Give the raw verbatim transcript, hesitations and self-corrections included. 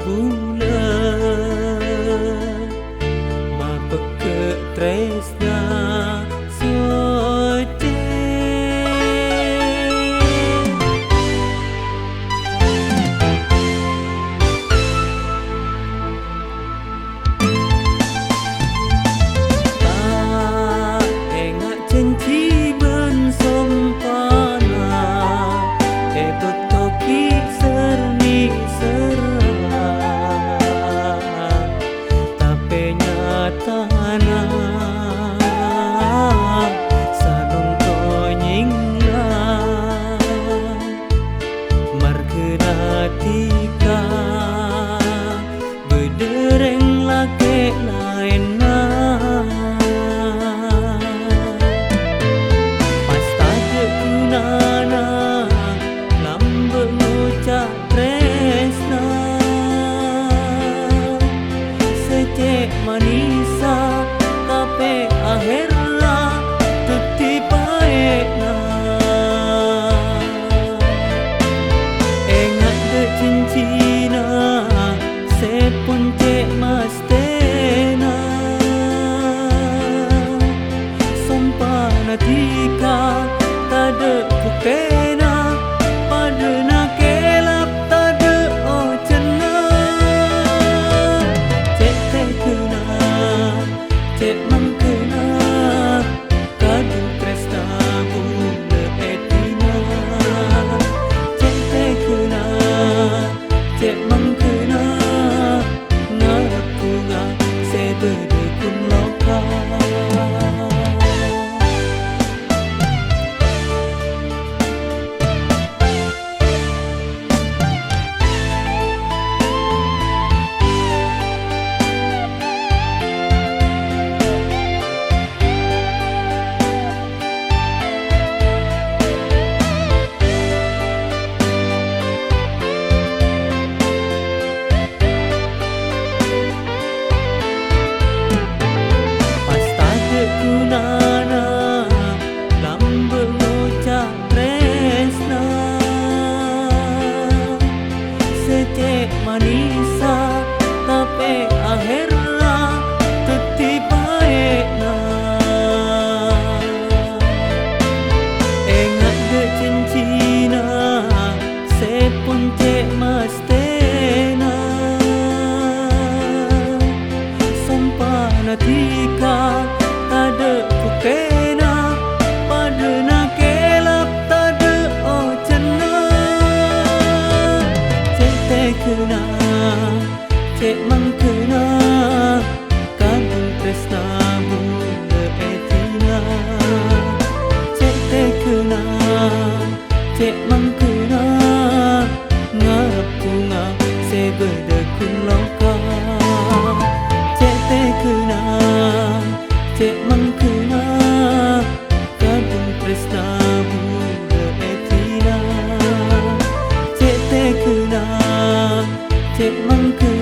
Kaulâ mapegghâ' trèsna soccè. Ta' enga' janji bân sompana, è bâkto ghi' sèr-nèsèrra. Tapè nyatana sanonto nyèngla. Marghâna dhika bâdâ rèng lakè' laènna. Pas tadâ' ghunana lambâ' ngoca' trèsna. Sè cè' manèssa, tapè ahèrra dhâddhi paè'na. Enga' dâ' janjina sè pon cè' mastèna. Sompana dhika tadâ' buktèna, padâna kèlap tadâ' ojhânna. Cè' tèghâna, cè' mangghâna, kadhung trèsna bulâ è dinna. Cè' tèghâna, cè' mangghâna, ngarep bhunga sè bâdâ ghun loka. Pas tadâ' ghunana lambâ' ngoca' trèsna. Sè cè' manèssa, tapè ahèrra dhâddhi paè'na. Enga' dâ' janjina sè pon cè' mastèna. Sompana dhika tadâ' buktèna, padâna kèlap tadâ' ojhânna. Cè' tèghâna, cè' mangghâna, kadhung trèsna bulâ è dinna. Cè' tèghâna, cè' mangghâna, ngarep bhunga sè bâdâ ghun loka. Cè' tèghâna, cè' mangghâna, kadhung trèsna bulâ è dinna. Cè' tèghâna, cè' mangghâna,